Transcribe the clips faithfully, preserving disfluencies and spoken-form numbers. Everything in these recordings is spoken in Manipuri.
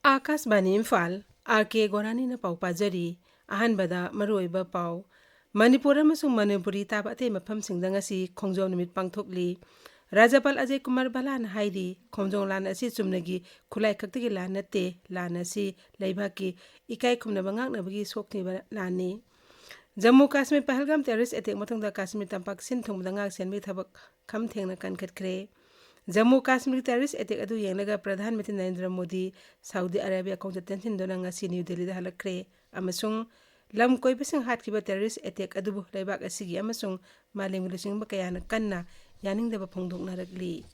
ꯑꯥꯀꯥꯁꯕꯥꯅꯤ ꯏꯝꯐꯥꯜ, ꯑꯥꯔ ꯀꯦ ꯒꯣꯔꯥꯅꯤꯅ ꯄꯥꯎ ꯄꯥꯖꯔꯤ꯫ ꯑꯍꯥꯟꯕꯗ ꯃꯔꯨꯑꯣꯏꯕ ꯄꯥꯎ꯫ ꯃꯅꯤꯄꯨꯔ ꯑꯃꯁꯨꯡ ꯃꯅꯤꯄꯨꯔꯤ ꯇꯥꯕ ꯑꯇꯩ ꯃꯐꯝꯁꯤꯡꯗ ꯉꯁꯤ ꯈꯣꯡꯖꯣꯝ ꯅꯨꯃꯤꯠ ꯄꯥꯡꯊꯣꯛꯂꯤ꯫ ꯔꯥꯖ꯭ꯌꯄꯥꯜ ꯑꯖꯌ ꯀꯨꯃꯥꯔ ꯚꯜꯂꯥꯅ ꯍꯥꯏꯔꯤ, ꯈꯣꯡꯖꯣꯝ ꯂꯥꯟ ꯑꯁꯤ ꯆꯨꯝꯅꯒꯤ ꯈꯨꯠꯂꯥꯏ ꯈꯛꯇꯒꯤ ꯂꯥꯟ ꯅꯠꯇꯦ, ꯂꯥꯟ ꯑꯁꯤ ꯂꯩꯕꯥꯛꯀꯤ ꯏꯀꯥꯏ ꯈꯨꯝꯅꯕ ꯉꯥꯛꯅꯕꯒꯤ ꯁꯣꯛꯅꯤꯕ ꯂꯥꯟꯅꯤ꯫ ꯖꯝꯃꯨ ꯀꯥꯁꯃꯤꯔ ꯄꯍꯜꯒꯥꯝ terrorist attack ꯃꯇꯨꯡꯗ ꯀꯥꯁꯃꯤꯔ ꯇꯝꯄꯥꯛ ꯁꯤꯟ ꯊꯨꯡꯕꯗ ꯉꯥꯛ ꯁꯦꯟꯕꯒꯤ ꯊꯕꯛ ꯈꯝ ꯊꯦꯡꯅ ꯀꯟꯈꯠꯈ꯭ꯔꯦ꯫ ꯖꯝꯃꯨ ꯀꯥꯁꯃꯤꯔꯒꯤ terrorist attack ꯑꯗꯨ ꯌꯦꯡꯂꯒ ꯄ꯭ꯔꯙꯥꯟ ꯃꯟꯇ꯭ꯔꯤ ꯅꯔꯦꯟꯗ꯭ꯔ ꯃꯣꯗꯤ ꯁꯥꯎꯗꯤ ꯑꯔꯥꯕꯤꯌꯥ ꯈꯣꯡꯆꯠ ꯆꯦꯟꯁꯤꯟꯗꯨꯅ ꯉꯁꯤ ꯅ꯭ꯌꯨ ꯗꯦꯜꯂꯤꯗ ꯍꯜꯂꯛꯈ꯭ꯔꯦ ꯑꯃꯁꯨꯡ ꯂꯝ ꯀꯣꯏꯕꯁꯤꯡ ꯍꯥꯠꯈꯤꯕ terrorist attack ꯑꯗꯨꯕꯨ ꯂꯩꯕꯥꯛ ꯑꯁꯤꯒꯤ ꯑꯃꯁꯨꯡ ꯃꯥꯂꯦꯝꯒꯤ ꯂꯨꯆꯤꯡꯕ ꯀꯌꯥꯅ ꯀꯟꯅ ꯌꯥꯅꯤꯡꯗꯕ ꯐꯣꯡꯗꯣꯛꯅꯔꯛꯂꯤ꯫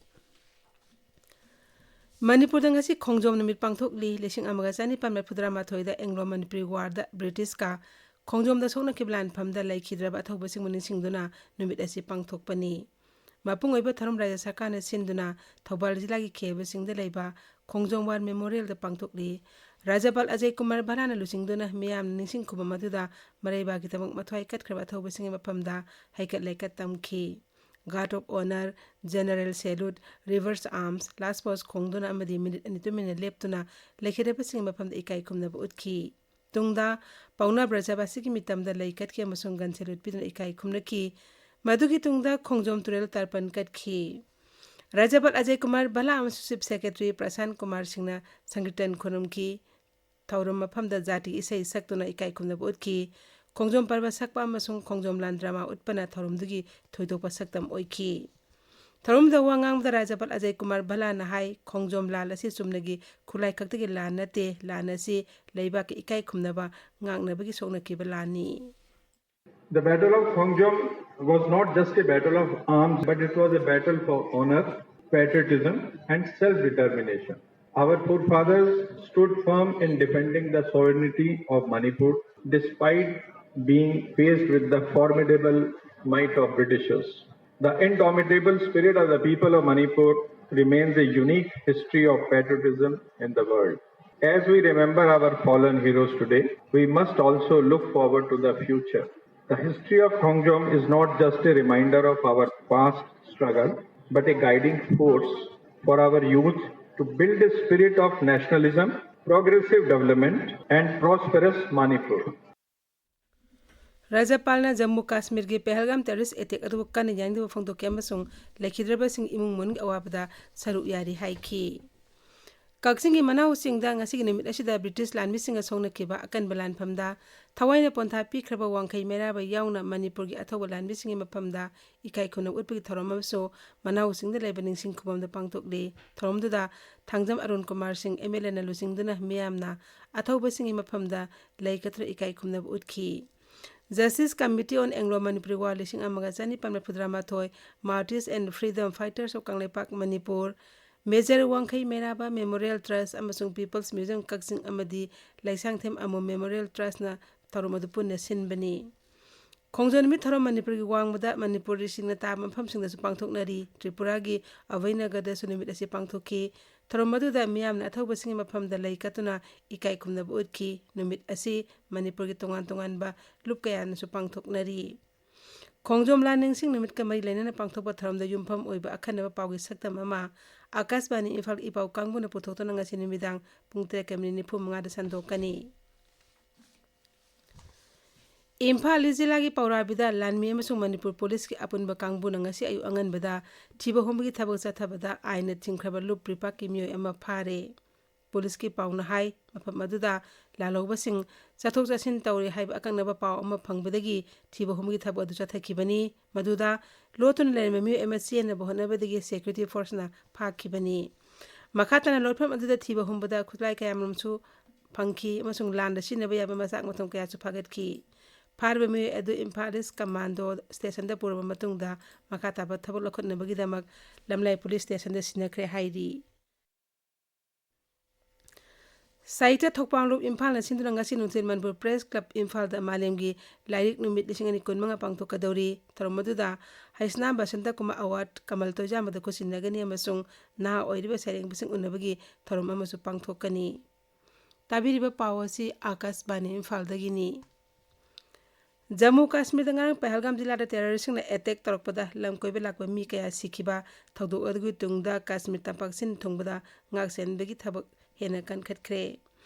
ꯃꯅꯤꯄꯨꯔꯗ ꯉꯁꯤ ꯈꯣꯡꯖꯣꯝ ꯅꯨꯃꯤꯠ ꯄꯥꯡꯊꯣꯛꯂꯤ꯫ ꯂꯤꯁꯤꯡ ꯑꯃꯒ ꯆꯅꯤꯄꯥꯟ ꯃꯔꯤꯐꯨꯇꯔꯥ ꯃꯥꯊꯣꯏꯗ Anglo Manipuri War ꯗ ꯕ꯭ꯔꯤꯇꯤꯁꯀ ꯈꯣꯡꯖꯣꯝꯗ ꯁꯣꯛꯅꯈꯤꯕ ꯂꯥꯟꯐꯝꯗ ꯂꯩꯈꯤꯗ꯭ꯔꯕ ꯑꯊꯧꯕꯁꯤꯡꯕꯨ ꯅꯤꯡꯁꯤꯡꯗꯨꯅ ꯅꯨꯃꯤꯠ ꯑꯁꯤ ꯄꯥꯡꯊꯣꯛꯄꯅꯤ꯫ ꯃꯄꯨꯡ ꯑꯣꯏꯕ ꯊꯧꯔꯝ ꯔꯥꯖ꯭ꯌ ꯁꯔꯀꯥꯔꯅ ꯁꯤꯟꯗꯨꯅ ꯊꯧꯕꯥꯜ ꯖꯤꯂꯥꯒꯤ ꯈꯦꯕꯁꯤꯡꯗ ꯂꯩꯕ ꯈꯣꯡꯖꯣꯝ War Memorial ꯗ ꯄꯥꯡꯊꯣꯛꯂꯤ꯫ ꯔꯥꯖ꯭ꯌꯄꯥꯜ ꯑꯖꯌ ꯀꯨꯃꯥꯔ ꯚꯜꯂꯥꯅ ꯂꯨꯆꯤꯡꯗꯨꯅ ꯃꯤꯌꯥꯝꯅ ꯅꯤꯡꯁꯤꯡ ꯈꯨꯕꯝ ꯑꯗꯨꯗ ꯃꯔꯩꯕꯥꯛꯀꯤꯗꯃꯛ ꯃꯊ꯭ꯋꯥꯏ ꯀꯠꯈ꯭ꯔꯕ ꯑꯊꯧꯕꯁꯤꯡꯒꯤ ꯃꯐꯝꯗ ꯍꯩꯀꯠ ꯂꯩꯀꯠ ꯇꯝꯈꯤ꯫ Guard of Honour, General Salute, Reverse Arms, Last Post ꯈꯣꯡꯗꯨꯅ ꯑꯃꯗꯤ ꯃꯤꯅꯤꯠ ꯑꯅꯤ ꯇꯨꯃꯤꯟꯅ ꯂꯦꯞꯇꯨꯅ ꯂꯩꯈꯤꯗꯕꯁꯤꯡꯒꯤ ꯃꯐꯝꯗ ꯏꯀꯥꯏ ꯈꯨꯝꯅꯕ ꯎꯠꯈꯤ꯫ ꯇꯨꯡꯗ ꯄꯥꯎꯅꯥ ꯕ꯭ꯔꯖꯕꯥꯁꯤꯒꯤ ꯃꯤꯇꯝꯗ ꯂꯩ ꯀꯠꯈꯤ ꯑꯃꯁꯨꯡ gun salute ꯄꯤꯗꯨꯅ ꯏꯀꯥꯏ ꯈꯨꯝꯅꯈꯤ꯫ ꯃꯗꯨꯒꯤ ꯇꯨꯡꯗ ꯈꯣꯡꯖꯣꯝ ꯇꯨꯔꯦꯜ ꯇꯔꯄꯟ ꯀꯠꯈꯤ꯫ ꯔꯥꯖ꯭ꯌꯄꯥꯜ ꯑꯖꯌ ꯀꯨꯃꯥꯔ ꯚꯜꯂꯥ ꯑꯃꯁꯨꯡ Chief Secretary ꯄ꯭ꯔꯁꯥꯟ ꯀꯨꯃꯥꯔ ꯁꯤꯡꯅ ꯁꯪꯀꯤꯔꯇꯟ ꯈꯨꯔꯨꯝꯈꯤ꯫ ꯊꯧꯔꯝ ꯃꯐꯝꯗ ꯖꯥꯇꯤ ꯏꯁꯩ ꯁꯛꯇꯨꯅ ꯏꯀꯥꯏ ꯈꯨꯝꯅꯕ ꯎꯠꯈꯤ꯫ ꯈꯣꯡꯖꯣꯝ ꯄꯔꯕ ꯁꯛꯄ ꯑꯃꯁꯨꯡ ꯈꯣꯡꯖꯣꯝ ꯂꯥꯟ drama ꯎꯠꯄꯅ ꯊꯧꯔꯝꯗꯨꯒꯤ ꯊꯣꯏꯗꯣꯛꯄ ꯁꯛꯇꯝ ꯑꯣꯏꯈꯤ꯫ ꯊꯧꯔꯝꯗ ꯋꯥ ꯉꯥꯡꯕꯗ ꯔꯥꯖ꯭ꯌꯄꯥꯜ ꯑꯖꯌ ꯀꯨꯃꯥꯔ ꯚꯜꯂꯥꯅ ꯍꯥꯏ, ꯈꯣꯡꯖꯣꯝ ꯂꯥꯟ ꯑꯁꯤ ꯆꯨꯝꯅꯒꯤ ꯈꯨꯠꯂꯥꯏ ꯈꯛꯇꯒꯤ ꯂꯥꯟ ꯅꯠꯇꯦ, ꯂꯥꯟ ꯑꯁꯤ ꯂꯩꯕꯥꯛꯀꯤ ꯏꯀꯥꯏ ꯈꯨꯝꯅꯕ ꯉꯥꯛꯅꯕꯒꯤ ꯁꯣꯛꯅꯈꯤꯕ ꯂꯥꯟꯅꯤ꯫ The Battle of Khongjom was not just a battle of arms, but it was a battle for honor, patriotism, and self determination. Our forefathers stood firm in defending the sovereignty of Manipur despite being faced with the formidable might of Britishers. The indomitable spirit of the people of Manipur remains a unique history of patriotism in the world. As we remember our fallen heroes today, we must also look forward to the future. The history of Khongjom is not just a reminder of our past struggle, but a guiding force for our youth to build a spirit of nationalism Progressive development and prosperous Manipur. ꯔꯥꯖ꯭ꯌꯄꯥꯜꯅ ꯖꯝꯃꯨ ꯀꯥꯁꯃꯤꯔꯒꯤ ꯄꯦꯍꯜꯒꯥꯝ ꯇꯦꯔꯣꯔꯤꯁ꯭ꯠ ꯑꯦꯇꯦꯛ ꯑꯗꯨꯕꯨ ꯀꯟꯅ ꯌꯥꯅꯤꯡꯗꯕ ꯐꯣꯡꯗꯣꯛꯈꯤ ꯑꯃꯁꯨꯡ ꯂꯩꯈꯤꯗ꯭ꯔꯕꯁꯤꯡ ꯏꯃꯨꯡ ꯃꯅꯨꯡꯒꯤ ꯑꯋꯥꯕꯗ ꯁꯔꯨꯛ ꯌꯥꯔꯤ ꯍꯥꯏꯈꯤ꯫ ꯀꯛꯆꯤꯡꯒꯤ ꯃꯅꯥꯎꯁꯤꯡꯗ ꯉꯁꯤꯒꯤ ꯅꯨꯃꯤꯠ ꯑꯁꯤꯗ ꯕ꯭ꯔꯤꯇꯤꯁ ꯂꯥꯟꯃꯤꯁꯤꯡꯒ ꯁꯣꯛꯅꯈꯤꯕ ꯑꯀꯟꯕ ꯂꯥꯟꯐꯝꯗ ꯊꯋꯥꯏꯅ ꯄꯣꯟꯊꯥ ꯄꯤꯈ꯭ꯔꯕ ꯋꯥꯡꯈꯩ ꯃꯩꯔꯥꯕ ꯌꯥꯎꯅ ꯃꯅꯤꯄꯨꯔꯒꯤ ꯑꯊꯧꯕ ꯂꯥꯟꯃꯤꯁꯤꯡꯒꯤ ꯃꯐꯝꯗ ꯏꯀꯥꯏ ꯈꯨꯝꯅꯕ ꯎꯠꯄꯒꯤ ꯊꯧꯔꯝ ꯑꯃꯁꯨ ꯃꯅꯥꯎꯁꯤꯡꯗ ꯂꯩꯕ ꯅꯤꯡꯁꯤꯡ ꯈꯨꯕꯝꯗ ꯄꯥꯡꯊꯣꯛꯂꯤ꯫ ꯊꯧꯔꯝꯗꯨꯗ ꯊꯥꯡꯖꯝ ꯑꯔꯨꯟ ꯀꯨꯃꯥꯔ ꯁꯤꯡ ꯑꯦꯝ ꯑꯦꯜ ꯑꯦꯅ ꯂꯨꯆꯤꯡꯗꯨꯅ ꯃꯤꯌꯥꯝꯅ ꯑꯊꯧꯕꯁꯤꯡꯒꯤ ꯃꯐꯝꯗ ꯂꯩ ꯀꯠꯇꯨꯅ ꯏꯀꯥꯏ ꯈꯨꯝꯅꯕ ꯎꯠꯈꯤ꯫ Justice Committee on Anglo Manipuri War ꯂꯤꯁꯤꯡ ꯑꯃꯒ ꯆꯅꯤꯄꯥꯟ ꯃꯔꯤꯐꯨꯇꯔꯥ ꯃꯥꯊꯣꯏ, Martyrs and Freedom Fighters of Kangleipak Manipur, major Wangkhei Meiraba Memorial Trust ꯑꯃꯁꯨꯡ People's Museum ꯀꯛꯆꯤꯡ ꯑꯃꯗꯤ ꯂꯩꯁꯥꯡꯊꯦꯝ ꯑꯃꯣꯝ Memorial Trustꯅ ꯊꯧꯔꯝ ꯑꯗꯨ ꯄꯨꯟꯅ ꯁꯤꯟꯕꯅꯤ꯫ ꯈꯣꯡꯖꯣꯝ ꯅꯨꯃꯤꯠ ꯊꯧꯔꯝ ꯃꯅꯤꯄꯨꯔꯒꯤ ꯋꯥꯡꯃꯗ ꯃꯅꯤꯄꯨꯔꯤꯁꯤꯡꯅ ꯇꯥꯕ ꯃꯐꯝꯁꯤꯡꯗꯁꯨ ꯄꯥꯡꯊꯣꯛꯅꯔꯤ꯫ ꯇ꯭ꯔꯤꯄꯨꯔꯥꯒꯤ ꯑꯚꯩꯅꯒꯔꯗꯁꯨ ꯅꯨꯃꯤꯠ ꯑꯁꯤ ꯄꯥꯡꯊꯣꯛꯈꯤ꯫ ꯊꯧꯔꯝ ꯑꯗꯨꯗ ꯃꯤꯌꯥꯝꯅ ꯑꯊꯧꯕꯁꯤꯡꯒꯤ ꯃꯐꯝꯗ ꯂꯩ ꯀꯠꯇꯨꯅ ꯏꯀꯥꯏ ꯈꯨꯝꯅꯕ ꯎꯠꯈꯤ꯫ ꯅꯨꯃꯤꯠ ꯑꯁꯤ ꯃꯅꯤꯄꯨꯔꯒꯤ ꯇꯣꯉꯥꯟ ꯇꯣꯉꯥꯟꯕ ꯂꯨꯞ ꯀꯌꯥꯅꯁꯨ ꯄꯥꯡꯊꯣꯛꯅꯔꯤ꯫ ꯈꯣꯡꯖꯣꯝ ꯂꯥꯟ ꯅꯤꯡꯁꯤꯡ ꯅꯨꯃꯤꯠꯀ ꯃꯔꯤ ꯂꯩꯅꯅ ꯄꯥꯡꯊꯣꯛꯄ ꯊꯧꯔꯝꯗ ꯌꯨꯝꯐꯝ ꯑꯣꯏꯕ ꯑꯈꯟꯅꯕ ꯄꯥꯎꯒꯤ ꯁꯛꯇꯝ ꯑꯃ ꯑꯀꯥꯁꯕꯥꯅꯤ ꯏꯝꯐꯥꯜ ꯏꯄꯥꯎ ꯀꯥꯡꯕꯨꯅ ꯄꯨꯊꯣꯛꯇꯨꯅ ꯉꯁꯤ ꯅꯨꯃꯤꯗꯥꯡ ꯄꯨꯡ ꯇꯔꯦꯠꯀ ꯃꯤꯅꯤꯠ ꯅꯤꯐꯨ ꯃꯉꯥꯗ ꯁꯟꯗꯣꯛꯀꯅꯤ꯫ ꯏꯝꯐꯥꯜ ꯏꯁ ꯖꯤꯂꯥꯒꯤ ꯄꯧꯔꯥꯕꯤꯗ ꯂꯥꯟꯃꯤ ꯑꯃꯁꯨꯡ ꯃꯅꯤꯄꯨꯔ ꯄꯨꯂꯤꯁꯀꯤ ꯑꯄꯨꯟꯕ ꯀꯥꯡꯕꯨꯅ ꯉꯁꯤ ꯑꯌꯨꯛ ꯑꯉꯟꯕꯗ ꯊꯤꯕ ꯍꯨꯝꯕꯒꯤ ꯊꯕꯛ ꯆꯠꯊꯕꯗ ꯑꯥꯏꯟꯅ ꯊꯤꯡꯈ꯭ꯔꯕ ꯂꯨꯞ ꯔꯤꯄꯥꯛꯀꯤ ꯃꯤꯑꯣꯏ ꯑꯃ ꯐꯥꯔꯦ꯫ ꯄꯨꯂꯤꯁꯀꯤ ꯄꯥꯎꯅ ꯍꯥꯏ, ꯃꯐꯝ ꯑꯗꯨꯗ ꯂꯥꯜꯍꯧꯕꯁꯤꯡ ꯆꯠꯊꯣꯛ ꯆꯠꯁꯤꯟ ꯇꯧꯔꯤ ꯍꯥꯏꯕ ꯑꯀꯛꯅꯕ ꯄꯥꯎ ꯑꯃ ꯐꯪꯕꯗꯒꯤ ꯊꯤꯕ ꯍꯨꯝꯕꯒꯤ ꯊꯕꯛ ꯑꯗꯨ ꯆꯠꯊꯈꯤꯕꯅꯤ꯫ ꯃꯗꯨꯗ ꯂꯣꯠꯇꯨꯅ ꯂꯩꯔꯝꯕ ꯃꯤꯑꯣꯏ ꯑꯃ ꯆꯦꯟꯅꯕ ꯍꯣꯠꯅꯕꯗꯒꯤ ꯁꯦꯀ꯭ꯌꯨꯔꯤꯇꯤ ꯐꯣꯔꯁꯅ ꯐꯥꯈꯤꯕꯅꯤ꯫ ꯃꯈꯥ ꯇꯥꯅ ꯂꯣꯠꯐꯝ ꯑꯗꯨꯗ ꯊꯤꯕ ꯍꯨꯝꯕꯗ ꯈꯨꯠꯂꯥꯏ ꯀꯌꯥꯃꯔꯨꯝꯁꯨ ꯐꯪꯈꯤ ꯑꯃꯁꯨꯡ ꯂꯥꯟꯗ ꯁꯤꯖꯤꯟꯅꯕ ꯌꯥꯕ ꯃꯆꯥꯛ ꯃꯊꯨꯝ ꯀꯌꯥꯁꯨ ꯐꯥꯒꯠꯈꯤ꯫ ꯐꯥꯔꯤꯕ ꯃꯤꯑꯣꯏ ꯑꯗꯨ ꯏꯝꯐꯥꯜ ꯏꯁ ꯀꯃꯥꯟꯗꯣ ꯁ꯭ꯇꯦꯁꯟꯗ ꯄꯨꯔꯕ ꯃꯇꯨꯡꯗ ꯃꯈꯥ ꯇꯥꯕ ꯊꯕꯛ ꯂꯧꯈꯠꯅꯕꯒꯤꯗꯃꯛ ꯂꯝꯂꯥꯏ ꯄꯨꯂꯤꯁ ꯁ꯭ꯇꯦꯁꯟꯗ ꯁꯤꯟꯅꯈ꯭ꯔꯦ ꯍꯥꯏꯔꯤ꯫ ꯁꯥꯍꯤꯇ꯭ꯌ ꯊꯧꯄꯥꯡꯂꯨꯞ ꯏꯝꯐꯥꯜꯅ ꯁꯤꯟꯗꯨꯅ ꯉꯁꯤ ꯅꯨꯡꯊꯤꯜ ꯃꯅꯤꯄꯨꯔ ꯄ꯭ꯔꯦꯁ ꯀ꯭ꯂꯕ ꯏꯝꯐꯥꯜꯗ ꯃꯥꯂꯦꯝꯒꯤ ꯂꯥꯏꯔꯤꯛ ꯅꯨꯃꯤꯠ ꯂꯤꯁꯤꯡ ꯑꯅꯤ ꯀꯨꯟꯃꯉꯥ ꯄꯥꯡꯊꯣꯛꯀꯗꯧꯔꯤ꯫ ꯊꯧꯔꯝ ꯑꯗꯨꯗ ꯍꯩꯁꯅꯥꯝ ꯕꯁꯟꯇ ꯀꯨꯃꯥꯔ ꯑꯦꯋꯥꯔꯗ, ꯀꯃꯜ ꯇꯣꯏꯖꯥꯃꯗ ꯈꯨꯠꯁꯤꯟꯅꯒꯅꯤ ꯑꯃꯁꯨꯡ ꯅꯍꯥ ꯑꯣꯏꯔꯤꯕ ꯁꯩꯔꯦꯡꯕꯁꯤꯡ ꯎꯅꯕꯒꯤ ꯊꯧꯔꯝ ꯑꯃꯁꯨ ꯄꯥꯡꯊꯣꯛꯀꯅꯤ꯫ ꯇꯥꯕꯤꯔꯤꯕ ꯄꯥꯎ ꯑꯁꯤ ꯑꯥꯀꯥꯁꯕꯥꯅꯤ ꯏꯝꯐꯥꯜꯗꯒꯤꯅꯤ꯫ ꯖꯝꯃꯨ ꯀꯥꯁꯃꯤꯔꯗ ꯉꯔꯥꯡ ꯄꯍꯜꯒꯥꯝ ꯖꯤꯂꯥꯗ ꯇꯦꯔꯣꯔꯤꯁꯁꯤꯡꯅ ꯑꯦꯇꯦꯛ ꯇꯧꯔꯛꯄꯗ ꯂꯝ ꯀꯣꯏꯕ ꯂꯥꯛꯄ ꯃꯤ ꯀꯌꯥ ꯁꯤꯈꯤꯕ ꯊꯧꯗꯣꯛ ꯑꯗꯨꯒꯤ ꯇꯨꯡꯗ ꯀꯥꯁꯃꯤꯔ ꯇꯝꯄꯥꯛ ꯁꯤꯟ ꯊꯨꯡꯕꯗ ꯉꯥꯛ ꯁꯦꯟꯕꯒꯤ ꯊꯕꯛ ꯍꯦꯟꯅ ꯀꯟꯈꯠꯈ꯭ꯔꯦ꯫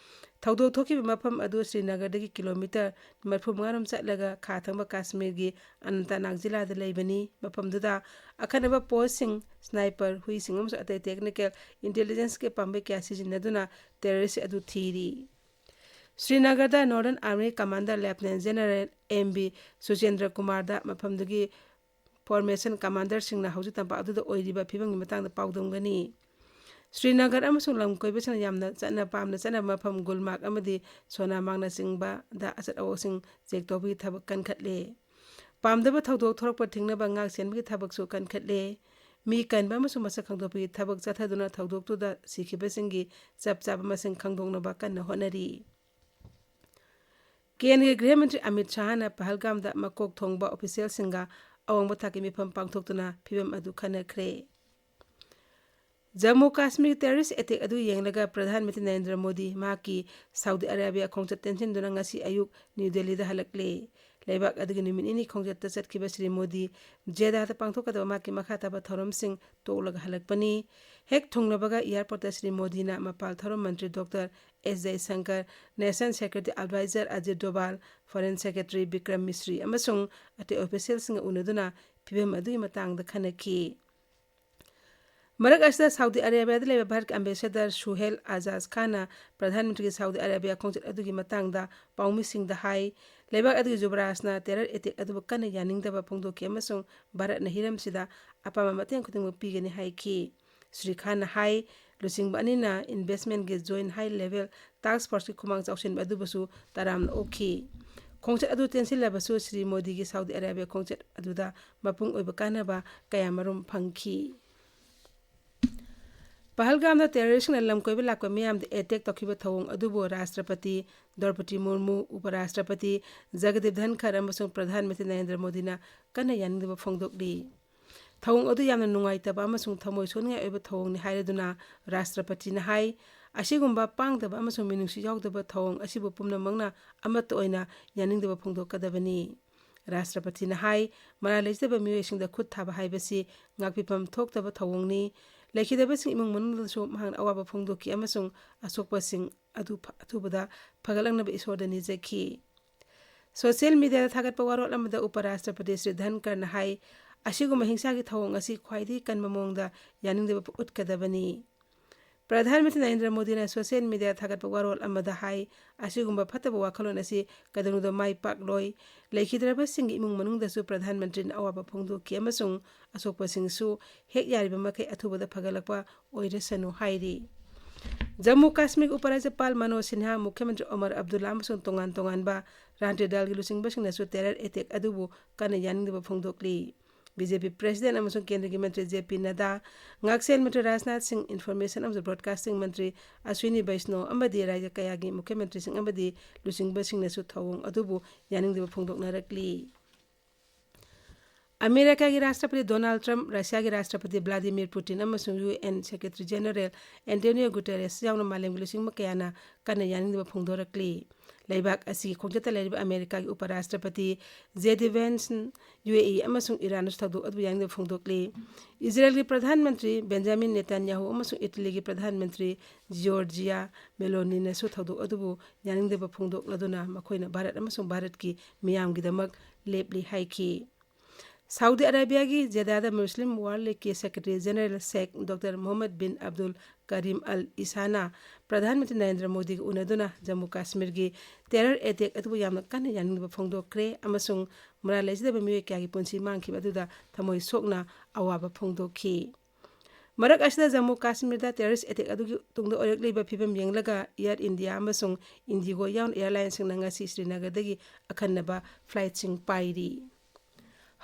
ꯊꯧꯗꯣꯛ ꯊꯣꯛꯈꯤꯕ ꯃꯐꯝ ꯑꯗꯨ ꯁ꯭ꯔꯤꯅꯒꯔꯗꯒꯤ ꯀꯤꯂꯣꯃꯤꯇꯔ ꯃꯔꯤꯐꯨ ꯃꯉꯥ ꯔꯣꯝ ꯆꯠꯂꯒ ꯈꯥ ꯊꯪꯕ ꯀꯥꯁꯃꯤꯔꯒꯤ ꯑꯅꯟꯇꯅꯥꯒ ꯖꯤꯂꯥꯗ ꯂꯩꯕꯅꯤ꯫ ꯃꯐꯝꯗꯨꯗ ꯑꯈꯟꯅꯕ ꯄꯣꯁꯁꯤꯡ, ꯁ꯭ꯅꯥꯏꯄꯔ, ꯍꯨꯏꯁꯤꯡ ꯑꯃꯁꯨꯡ ꯑꯇꯩ ꯇꯦꯛꯅꯤꯀꯦꯜ ꯏꯟꯇꯦꯂꯤꯖꯦꯟꯁꯀꯤ ꯄꯥꯝꯕꯩ ꯀꯌꯥ ꯁꯤꯖꯤꯟꯅꯗꯨꯅ ꯇꯦꯔꯣꯔꯤꯁ꯭ꯠ ꯑꯗꯨ ꯊꯤꯔꯤ꯫ ꯁ꯭ꯔꯤꯅꯒꯔꯗ northern army commander lieutenant general M V Suchindra ꯀꯨꯃꯥꯔꯗ ꯃꯐꯝꯗꯨꯒꯤ ꯐꯣꯔꯃꯦꯁꯟ ꯀꯃꯥꯟꯗꯔꯁꯤꯡꯅ ꯍꯧꯖꯤꯛ ꯇꯝꯄꯥꯛ ꯑꯗꯨꯗ ꯑꯣꯏꯔꯤꯕ ꯐꯤꯕꯝꯒꯤ ꯃꯇꯥꯡꯗ ꯄꯥꯎꯗꯝꯒꯅꯤ꯫ ꯁ꯭ꯔꯤꯅꯒꯔ ꯑꯃꯁꯨꯡ ꯂꯝ ꯀꯣꯏꯕꯁꯤꯡꯅ ꯌꯥꯝꯅ ꯆꯠꯅ, ꯄꯥꯝꯅ ꯆꯠꯅꯕ ꯃꯐꯝ ꯒꯨꯜꯃꯥꯔꯒ ꯑꯃꯗꯤ ꯁꯣꯅꯥꯃꯥꯔꯒꯅꯆꯤꯡꯕꯗ ꯑꯆꯠ ꯑꯋꯣꯛꯁꯤꯡ ꯆꯦꯛ ꯇꯧꯕꯒꯤ ꯊꯕꯛ ꯀꯟꯈꯠꯂꯦ꯫ ꯄꯥꯝꯗꯕ ꯊꯧꯗꯣꯛ ꯊꯣꯔꯛꯄ ꯊꯤꯡꯅꯕ ꯉꯥꯛ ꯁꯦꯟꯕꯒꯤ ꯊꯕꯛꯁꯨ ꯀꯟꯈꯠꯂꯦ꯫ ꯃꯤ ꯀꯟꯕ ꯑꯃꯁꯨꯡ ꯃꯁꯛ ꯈꯪꯗꯣꯛꯄꯒꯤ ꯊꯕꯛ ꯆꯠꯊꯗꯨꯅ ꯊꯧꯗꯣꯛꯇꯨꯗ ꯁꯤꯈꯤꯕꯁꯤꯡꯒꯤ ꯆꯞ ꯆꯥꯕ ꯃꯁꯤꯡ ꯈꯪꯗꯣꯛꯅꯕ ꯀꯟꯅ ꯍꯣꯠꯅꯔꯤ꯫ ꯀꯦꯟꯗ꯭ꯔꯒꯤ ꯒ꯭ꯔꯤꯍ ꯃꯟꯇ꯭ꯔꯤ ꯑꯃꯤꯠ ꯁꯥꯍꯅ ꯄꯍꯜꯒꯥꯝꯗ ꯃꯀꯣꯛ ꯊꯣꯡꯕ ꯑꯣꯐꯤꯁꯤꯌꯦꯜꯁꯤꯡꯒ ꯑꯋꯥꯡꯕ ꯊꯥꯛꯀꯤ ꯃꯤꯐꯝ ꯄꯥꯡꯊꯣꯛꯇꯨꯅ ꯐꯤꯕꯝ ꯑꯗꯨ ꯈꯟꯅꯈ꯭ꯔꯦ꯫ ꯖꯝꯃꯨ ꯀꯥꯁꯃꯤꯔ ꯇꯦꯔꯣꯔꯤꯁ꯭ꯠ ꯑꯦꯇꯦꯛ ꯑꯗꯨ ꯌꯦꯡꯂꯒ ꯄ꯭ꯔꯙꯥꯟ ꯃꯟꯇ꯭ꯔꯤ ꯅꯔꯦꯟꯗ꯭ꯔ ꯃꯣꯗꯤ ꯃꯍꯥꯛꯀꯤ ꯁꯥꯎꯗꯤ ꯑꯔꯥꯕꯤꯌꯥ ꯈꯣꯡꯆꯠ ꯇꯦꯟꯁꯤꯟꯗꯨꯅ ꯉꯁꯤ ꯑꯌꯨꯛ ꯅ꯭ꯌꯨ ꯗꯦꯜꯂꯤꯗ ꯍꯜꯂꯛꯂꯦ꯫ ꯂꯩꯕꯥꯛ ꯑꯗꯨꯒꯤ ꯅꯨꯃꯤꯠ ꯅꯤꯅꯤ ꯈꯣꯡꯆꯠꯇ ꯆꯠꯈꯤꯕ ꯁ꯭ꯔꯤ ꯃꯣꯗꯤ ꯖꯦꯗꯥꯗ ꯄꯥꯡꯊꯣꯛꯀꯗꯕ ꯃꯍꯥꯛꯀꯤ ꯃꯈꯥ ꯇꯥꯕ ꯊꯧꯔꯝꯁꯤꯡ ꯇꯣꯛꯂꯒ ꯍꯜꯂꯛꯄꯅꯤ꯫ ꯍꯦꯛ ꯊꯨꯡꯂꯕꯒ ꯑꯦꯌꯥꯔꯄꯣꯔꯠꯇ ꯁ꯭ꯔꯤ ꯃꯣꯗꯤꯅ ꯃꯄꯥꯟ ꯊꯧꯔꯝ ꯃꯟꯇ꯭ꯔꯤ doctor S Jaishankar, national security adviser Ajit Doval, foreign secretary Vikram Misri ꯑꯃꯁꯨꯡ ꯑꯇꯩ ꯑꯣꯐꯤꯁꯤꯌꯦꯜꯁꯤꯡꯒ ꯎꯅꯗꯨꯅ ꯐꯤꯕꯝ ꯑꯗꯨꯒꯤ ꯃꯇꯥꯡꯗ ꯈꯟꯅꯈꯤ꯫ ꯃꯔꯛ ꯑꯁꯤꯗ ꯁꯥꯎꯗꯤ ꯑꯔꯦꯕꯤꯌꯥꯗ ꯂꯩꯕ ꯚꯥꯔꯠꯀꯤ ꯑꯦꯝꯕꯦꯁꯦꯗꯔ ꯁꯨꯍꯦꯜ ꯑꯖꯥꯖ ꯈꯥꯟꯅ ꯄ꯭ꯔꯙꯥꯟ ꯃꯟꯇ꯭ꯔꯤꯒꯤ ꯁꯥꯎꯗꯤ ꯑꯔꯦꯕꯤꯌꯥ ꯈꯣꯡꯆꯠ ꯑꯗꯨꯒꯤ ꯃꯇꯥꯡꯗ ꯄꯥꯎꯃꯤꯁꯤꯡꯗ ꯍꯥꯏ꯫ ꯂꯩꯕꯥꯛ ꯑꯗꯨꯒꯤ ꯖꯨꯕꯔꯥꯖꯅ ꯇꯦꯔꯔ ꯑꯦꯇꯦꯛ ꯑꯗꯨꯕꯨ ꯀꯟꯅ ꯌꯥꯅꯤꯡꯗꯕ ꯐꯣꯡꯗꯣꯛꯈꯤ ꯑꯃꯁꯨꯡ ꯚꯥꯔꯠꯅ ꯍꯤꯔꯝꯁꯤꯗ ꯑꯄꯥꯝꯕ ꯃꯇꯦꯡ ꯈꯨꯗꯤꯡꯃꯛ ꯄꯤꯒꯅꯤ ꯍꯥꯏꯈꯤ꯫ ꯁ꯭ꯔꯤ ꯈꯥꯟꯅ ꯍꯥꯏ, ꯂꯨꯆꯤꯡꯕ ꯑꯅꯤꯅ ꯏꯟꯚꯦꯁ꯭ꯠꯃꯦꯟꯠꯀꯤ ꯖꯣꯏꯟꯠ ꯍꯥꯏ ꯂꯦꯚꯦꯜ ꯇꯥꯁ꯭ꯛ ꯐꯣꯔꯁꯀꯤ ꯈꯨꯃꯥꯡ ꯆꯥꯎꯁꯤꯟꯕ ꯑꯗꯨꯕꯨꯁꯨ ꯇꯔꯥꯝꯅ ꯑꯣꯛꯈꯤ꯫ ꯈꯣꯡꯆꯠ ꯑꯗꯨ ꯇꯦꯟꯁꯤꯜꯂꯕꯁꯨ ꯁ꯭ꯔꯤ ꯃꯣꯗꯤꯒꯤ ꯁꯥꯎꯗꯤ ꯑꯔꯥꯕꯤꯌꯥ ꯈꯣꯡꯆꯠ ꯑꯗꯨꯗ ꯃꯄꯨꯡ ꯑꯣꯏꯕ ꯀꯥꯟꯅꯕ ꯀꯌꯥꯃꯔꯨꯝ ꯐꯪꯈꯤ꯫ ꯄꯍꯜꯒꯥꯝꯗ ꯇꯦꯔꯣꯔꯤꯁ꯭ꯠꯁꯤꯡꯅ ꯂꯝ ꯀꯣꯏꯕ ꯂꯥꯛꯄ ꯃꯤꯌꯥꯝꯗ ꯑꯦꯇꯦꯛ ꯇꯧꯈꯤꯕ ꯊꯧꯑꯣꯡ ꯑꯗꯨꯕꯨ ꯔꯥꯁꯇ꯭ꯔꯄꯇꯤ ꯗ꯭ꯔꯧꯄꯗꯤ ꯃꯨꯔꯃꯨ, ꯎꯄ ꯔꯥꯁꯇ꯭ꯔꯄꯇꯤ ꯖꯒꯗꯤꯞ ꯙꯟꯈꯔ ꯑꯃꯁꯨꯡ ꯄ꯭ꯔꯙꯥꯟ ꯃꯟꯇ꯭ꯔꯤ ꯅꯔꯦꯟꯗ꯭ꯔ ꯃꯣꯗꯤꯅ ꯀꯟꯅ ꯌꯥꯅꯤꯡꯗꯕ ꯐꯣꯡꯗꯣꯛꯂꯤ꯫ ꯊꯧꯑꯣꯡ ꯑꯗꯨ ꯌꯥꯝꯅ ꯅꯨꯡꯉꯥꯏꯇꯕ ꯑꯃꯁꯨꯡ ꯊꯃꯣꯏ ꯁꯣꯛꯅꯤꯡꯉꯥꯏ ꯑꯣꯏꯕ ꯊꯧꯑꯣꯡꯅꯤ ꯍꯥꯏꯔꯗꯨꯅ ꯔꯥꯁꯇ꯭ꯔꯄꯇꯤꯅ ꯍꯥꯏ, ꯑꯁꯤꯒꯨꯝꯕ ꯄꯥꯡꯗꯕ ꯑꯃꯁꯨꯡ ꯃꯤꯅꯨꯡꯁꯤ ꯌꯥꯎꯗꯕ ꯊꯧꯑꯣꯡ ꯑꯁꯤꯕꯨ ꯄꯨꯝꯅꯃꯛꯅ ꯑꯃꯠꯇ ꯑꯣꯏꯅ ꯌꯥꯅꯤꯡꯗꯕ ꯐꯣꯡꯗꯣꯛꯀꯗꯕꯅꯤ꯫ ꯔꯥꯁꯇ꯭ꯔꯄꯇꯤꯅ ꯍꯥꯏ, ꯃꯔꯥꯜ ꯂꯩꯖꯗꯕ ꯃꯤꯑꯣꯏꯁꯤꯡꯗ ꯈꯨꯠ ꯊꯥꯕ ꯍꯥꯏꯕꯁꯤ ꯉꯥꯛꯄꯤꯐꯝ ꯊꯣꯛꯇꯕ ꯊꯧꯑꯣꯡꯅꯤ꯫ ꯂꯩꯈꯤꯗꯕꯁꯤꯡ ꯏꯃꯨꯡ ꯃꯅꯨꯡꯗꯁꯨ ꯃꯍꯥꯛꯅ ꯑꯋꯥꯕ ꯐꯣꯡꯗꯣꯛꯈꯤ ꯑꯃꯁꯨꯡ ꯑꯁꯣꯛꯄꯁꯤꯡ ꯑꯗꯨ ꯐ-, ꯑꯊꯨꯕꯗ ꯐꯒꯠꯂꯛꯅꯕ ꯏꯁꯣꯔꯗ ꯅꯤꯖꯈꯤ꯫ ꯁꯣꯁꯤꯌꯦꯜ ꯃꯤꯗꯤꯌꯥꯗ ꯊꯥꯒꯠꯄ ꯋꯥꯔꯣꯜ ꯑꯃꯗ ꯎꯄꯔꯥꯁꯇ꯭ꯔꯄꯇꯤ ꯁ꯭ꯔꯤ ꯙꯟꯀꯔꯅ ꯍꯥꯏ, ꯑꯁꯤꯒꯨꯝꯕ ꯍꯤꯡꯁꯥꯒꯤ ꯊꯧꯑꯣꯡ ꯑꯁꯤ ꯈ꯭ꯋꯥꯏꯗꯒꯤ ꯀꯟꯕ ꯃꯑꯣꯡꯗ ꯌꯥꯅꯤꯡꯗꯕ ꯎꯠꯀꯗꯕꯅꯤ꯫ ꯄ꯭ꯔꯙꯥꯟ ꯃꯟꯇ꯭ꯔꯤ ꯅꯔꯦꯟꯗ꯭ꯔ ꯃꯣꯗꯤꯅ ꯁꯣꯁꯤꯌꯦꯜ ꯃꯤꯗꯤꯌꯥꯗ ꯊꯥꯒꯠꯄ ꯋꯥꯔꯣꯜ ꯑꯃꯗ ꯍꯥꯏ, ꯑꯁꯤꯒꯨꯝꯕ ꯐꯠꯇꯕ ꯋꯥꯈꯜꯂꯣꯟ ꯑꯁꯤ ꯀꯩꯗꯧꯅꯨꯡꯗ ꯃꯥꯏ ꯄꯥꯛꯂꯣꯏ꯫ ꯂꯩꯈꯤꯗ꯭ꯔꯕꯁꯤꯡꯒꯤ ꯏꯃꯨꯡ ꯃꯅꯨꯡꯗꯁꯨ ꯄ꯭ꯔꯙꯥꯟ ꯃꯟꯇ꯭ꯔꯤꯅ ꯑꯋꯥꯕ ꯐꯣꯡꯗꯣꯛꯈꯤ ꯑꯃꯁꯨꯡ ꯑꯁꯣꯛꯄꯁꯤꯡꯁꯨ ꯍꯦꯛ ꯌꯥꯔꯤꯕ ꯃꯈꯩ ꯑꯊꯨꯕꯗ ꯐꯒꯠꯂꯛꯄ ꯑꯣꯏꯔꯁꯅꯨ ꯍꯥꯏꯔꯤ꯫ ꯖꯝꯃꯨ ꯀꯥꯁꯃꯤꯔꯒꯤ ꯎꯄꯔꯥꯖ꯭ꯌꯄꯥꯜ ꯃꯅꯣꯖ ꯁꯤꯟꯍꯥ, ꯃꯨꯈ꯭ꯌ ꯃꯟꯇ꯭ꯔꯤ ꯑꯣꯃꯔ ꯑꯕꯗꯨꯜꯂꯥ ꯑꯃꯁꯨꯡ ꯇꯣꯉꯥꯟ ꯇꯣꯉꯥꯟꯕ ꯔꯥꯟꯇꯦ ꯗꯜꯒꯤ ꯂꯨꯆꯤꯡꯕꯁꯤꯡꯅꯁꯨ ꯇꯦꯔꯔ ꯑꯦꯇꯦꯛ ꯑꯗꯨꯕꯨ ꯀꯟꯅ ꯌꯥꯅꯤꯡꯗꯕ ꯐꯣꯡꯗꯣꯛꯂꯤ꯫ ꯕꯤ ꯖꯦ ꯄꯤ ꯄ꯭ꯔꯦꯁꯤꯗꯦꯟ ꯑꯃꯁꯨꯡ ꯀꯦꯟꯗ꯭ꯔꯒꯤ ꯃꯟꯇ꯭ꯔꯤ ꯖꯦ ꯄꯤ ꯅꯗꯥ, ꯉꯥꯛꯁꯦꯜ ꯃꯟꯇ꯭ꯔꯤ ꯔꯥꯖꯅꯥꯊ ꯁꯤꯡ, ꯏꯟꯐꯣꯔꯃꯦꯁꯟ ꯑꯃꯁꯨꯡ ꯕ꯭ꯔꯣꯗꯀꯥꯁꯇꯤꯡ ꯃꯟꯇ꯭ꯔꯤ ꯑꯁ꯭ꯋꯤꯅꯤ ꯕꯩꯁꯅꯣ ꯑꯃꯗꯤ ꯔꯥꯖ꯭ꯌ ꯀꯌꯥꯒꯤ ꯃꯨꯈ꯭ꯌ ꯃꯟꯇ꯭ꯔꯤꯁꯤꯡ ꯑꯃꯗꯤ ꯂꯨꯆꯤꯡꯕꯁꯤꯡꯅꯁꯨ ꯊꯧꯑꯣꯡ ꯑꯗꯨꯕꯨ ꯌꯥꯅꯤꯡꯗꯕ ꯐꯣꯡꯗꯣꯛꯅꯔꯛꯂꯤ꯫ ꯑꯃꯦꯔꯤꯀꯥꯒꯤ ꯔꯥꯁꯇ꯭ꯔꯄꯇꯤ ꯗꯣꯅꯥꯜꯗ ꯇ꯭ꯔꯝꯞ, ꯔꯁꯤꯌꯥꯒꯤ ꯔꯥꯁꯇ꯭ꯔꯄꯇꯤ ꯚ꯭ꯂꯥꯗꯤꯃꯤꯔ ꯄꯨꯇꯤꯟ ꯑꯃꯁꯨꯡ U N secretary general Antonio Guterres ꯌꯥꯎꯅ ꯃꯥꯂꯦꯝꯒꯤ ꯂꯨꯆꯤꯡꯕ ꯀꯌꯥꯅ ꯀꯟꯅ ꯌꯥꯅꯤꯡꯗꯕ ꯐꯣꯡꯗꯣꯔꯛꯂꯤ꯫ ꯂꯩꯕꯥꯛ ꯑꯁꯤꯒꯤ ꯈꯣꯡꯆꯠꯇ ꯂꯩꯔꯤꯕ ꯑꯃꯦꯔꯤꯀꯥꯒꯤ ꯎꯄꯔꯥꯁꯇ꯭ꯔꯄꯇꯤ ꯖꯦ ꯗꯤ ꯚꯦꯟꯁ, ꯌꯨ ꯑꯦ ꯏ ꯑꯃꯁꯨꯡ ꯏꯔꯥꯟꯅꯁꯨ ꯊꯧꯗꯣꯛ ꯑꯗꯨꯕꯨ ꯌꯥꯅꯤꯡꯗꯕ ꯐꯣꯡꯗꯣꯛꯂꯤ꯫ ꯏꯖꯔꯦꯜꯒꯤ ꯄ꯭ꯔꯙꯥꯟ ꯃꯟꯇ꯭ꯔꯤ ꯕꯦꯟꯖꯥꯃꯤꯟ ꯅꯦꯇꯥꯟꯌꯥꯍꯨ ꯑꯃꯁꯨꯡ ꯏꯇꯂꯤꯒꯤ ꯄ꯭ꯔꯙꯥꯟ ꯃꯟꯇ꯭ꯔꯤ ꯖꯤꯌꯣꯔꯖꯤꯌꯥ ꯃꯦꯂꯣꯅꯤꯅꯁꯨ ꯊꯧꯗꯣꯛ ꯑꯗꯨꯕꯨ ꯌꯥꯅꯤꯡꯗꯕ ꯐꯣꯡꯗꯣꯛꯂꯗꯨꯅ ꯃꯈꯣꯏꯅ ꯚꯥꯔꯠ ꯑꯃꯁꯨꯡ ꯚꯥꯔꯠꯀꯤ ꯃꯤꯌꯥꯝꯒꯤꯗꯃꯛ ꯂꯦꯞꯂꯤ ꯍꯥꯏꯈꯤ꯫ ꯁꯥꯎꯗꯤ ꯑꯔꯥꯕꯤꯌꯥꯒꯤ ꯖꯦꯗꯥꯗ ꯃꯨꯁꯂꯤꯝ ꯋꯥꯔꯜ ꯂꯤꯒꯀꯤ ꯁꯦꯀ꯭ꯔꯦꯇꯔꯤ ꯖꯦꯅꯔꯦꯜ ꯁꯦꯈ ꯗꯣꯛꯇꯔ ꯃꯣꯍꯝꯃꯗ ꯕꯤꯟ ꯑꯕꯗꯨꯜ ꯀꯔꯤꯝ ꯑꯜ ꯏꯁꯥꯅ ꯄ꯭ꯔꯙꯥꯟ ꯃꯟꯇ꯭ꯔꯤ ꯅꯔꯦꯟꯗ꯭ꯔ ꯃꯣꯗꯤꯒ ꯎꯅꯗꯨꯅ ꯖꯝꯃꯨ ꯀꯥꯁꯃꯤꯔꯒꯤ ꯇꯦꯔꯔ ꯑꯦꯇꯦꯛ ꯑꯗꯨꯕꯨ ꯌꯥꯝꯅ ꯀꯟꯅ ꯌꯥꯅꯤꯡꯗꯕ ꯐꯣꯡꯗꯣꯛꯈ꯭ꯔꯦ ꯑꯃꯁꯨꯡ ꯃꯔꯥꯜ ꯂꯩꯖꯗꯕ ꯃꯤꯑꯣꯏ ꯀꯌꯥꯒꯤ ꯄꯨꯟꯁꯤ ꯃꯥꯡꯈꯤꯕ ꯑꯗꯨꯗ ꯊꯃꯣꯏ ꯁꯣꯛꯅ ꯑꯋꯥꯕ ꯐꯣꯡꯗꯣꯛꯈꯤ꯫ ꯃꯔꯛ ꯑꯁꯤꯗ ꯖꯝꯃꯨ ꯀꯥꯁꯃꯤꯔꯗ ꯇꯦꯔꯔꯤꯁ ꯑꯦꯇꯦꯛ ꯑꯗꯨꯒꯤ ꯇꯨꯡꯗ ꯑꯣꯏꯔꯛꯂꯤꯕ ꯐꯤꯕꯝ ꯌꯦꯡꯂꯒ ꯑꯦꯌꯔ ꯏꯟꯗꯤꯌꯥ ꯑꯃꯁꯨꯡ ꯏꯟꯗꯤꯒꯣ ꯌꯥꯎꯅ ꯑꯦꯌꯔꯂꯥꯏꯟꯁꯤꯡꯅ ꯉꯁꯤ ꯁ꯭ꯔꯤꯅꯒꯔꯗꯒꯤ ꯑꯈꯟꯅꯕ ꯐ꯭ꯂꯥꯏꯠꯁꯤꯡ ꯄꯥꯏꯔꯤ꯫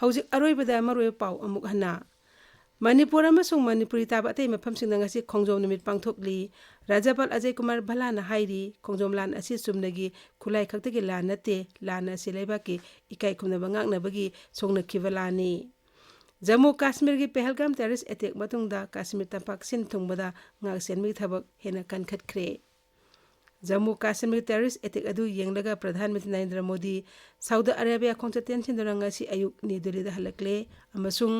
ꯍꯧꯖꯤꯛ ꯑꯔꯣꯏꯕꯗ ꯃꯔꯨꯑꯣꯏꯕ ꯄꯥꯎ ꯑꯃꯨꯛ ꯍꯟꯅ꯫ ꯃꯅꯤꯄꯨꯔ ꯑꯃꯁꯨꯡ ꯃꯅꯤꯄꯨꯔꯤ ꯇꯥꯕ ꯑꯇꯩ ꯃꯐꯝꯁꯤꯡꯗ ꯉꯁꯤ ꯈꯣꯡꯖꯣꯝ ꯅꯨꯃꯤꯠ ꯄꯥꯡꯊꯣꯛꯂꯤ꯫ ꯔꯥꯖ꯭ꯌꯄꯥꯜ ꯑꯖꯌ ꯀꯨꯃꯥꯔ ꯚꯜꯂꯥꯅ ꯍꯥꯏꯔꯤ, ꯈꯣꯡꯖꯣꯝ ꯂꯥꯟ ꯑꯁꯤ ꯆꯨꯝꯅꯒꯤ ꯈꯨꯠꯂꯥꯏ ꯈꯛꯇꯒꯤ ꯂꯥꯟ ꯅꯠꯇꯦ, ꯂꯥꯟ ꯑꯁꯤ ꯂꯩꯕꯥꯛꯀꯤ ꯏꯀꯥꯏ ꯈꯨꯝꯅꯕ ꯉꯥꯛꯅꯕꯒꯤ ꯁꯣꯛꯅꯈꯤꯕ ꯂꯥꯟꯅꯤ꯫ ꯖꯝꯃꯨ ꯀꯥꯁꯃꯤꯔꯒꯤ ꯄꯦꯍꯜꯒꯥꯝ ꯇꯦꯔꯔꯤꯁ ꯑꯦꯇꯦꯛ ꯃꯇꯨꯡꯗ ꯀꯥꯁꯃꯤꯔ ꯇꯝꯄꯥꯛ ꯁꯤꯟ ꯊꯨꯡꯕꯗ ꯉꯥꯛ ꯁꯦꯟꯕꯒꯤ ꯊꯕꯛ ꯍꯦꯟꯅ ꯀꯟꯈꯠꯈ꯭ꯔꯦ꯫ ꯖꯝꯃꯨ ꯀꯥꯁꯃꯤꯔ ꯇꯦꯔꯣꯔꯤꯁ ꯑꯦꯇꯦꯛ ꯑꯗꯨ ꯌꯦꯡꯂꯒ ꯄ꯭ꯔꯙꯥꯟ ꯃꯟꯇ꯭ꯔꯤ ꯅꯔꯦꯟꯗ꯭ꯔ ꯃꯣꯗꯤ ꯁꯥꯎꯗꯤ ꯑꯔꯥꯕꯤꯌꯥ ꯈꯣꯡꯆꯠ ꯇꯦꯟꯁꯤꯟꯗꯨꯅ ꯉꯁꯤ ꯑꯌꯨꯛ ꯅ꯭ꯌꯨ ꯗꯦꯜꯂꯤꯗ ꯍꯜꯂꯛꯂꯦ ꯑꯃꯁꯨꯡ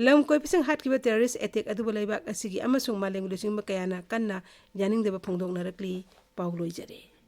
ꯂꯝ ꯀꯣꯏꯕꯁꯤꯡ ꯍꯥꯠꯈꯤꯕ ꯇꯦꯔꯣꯔꯤꯁ ꯑꯦꯇꯦꯛ ꯑꯗꯨꯕꯨ ꯂꯩꯕꯥꯛ ꯑꯁꯤꯒꯤ ꯑꯃꯁꯨꯡ ꯃꯥꯂꯦꯝꯒꯤ ꯂꯨꯆꯤꯡꯕ ꯀꯌꯥꯅ ꯀꯟꯅ ꯌꯥꯅꯤꯡꯗꯕ ꯐꯣꯡꯗꯣꯛꯅꯔꯛꯂꯤ꯫ ꯄꯥꯎ ꯂꯣꯏꯖꯔꯦ꯫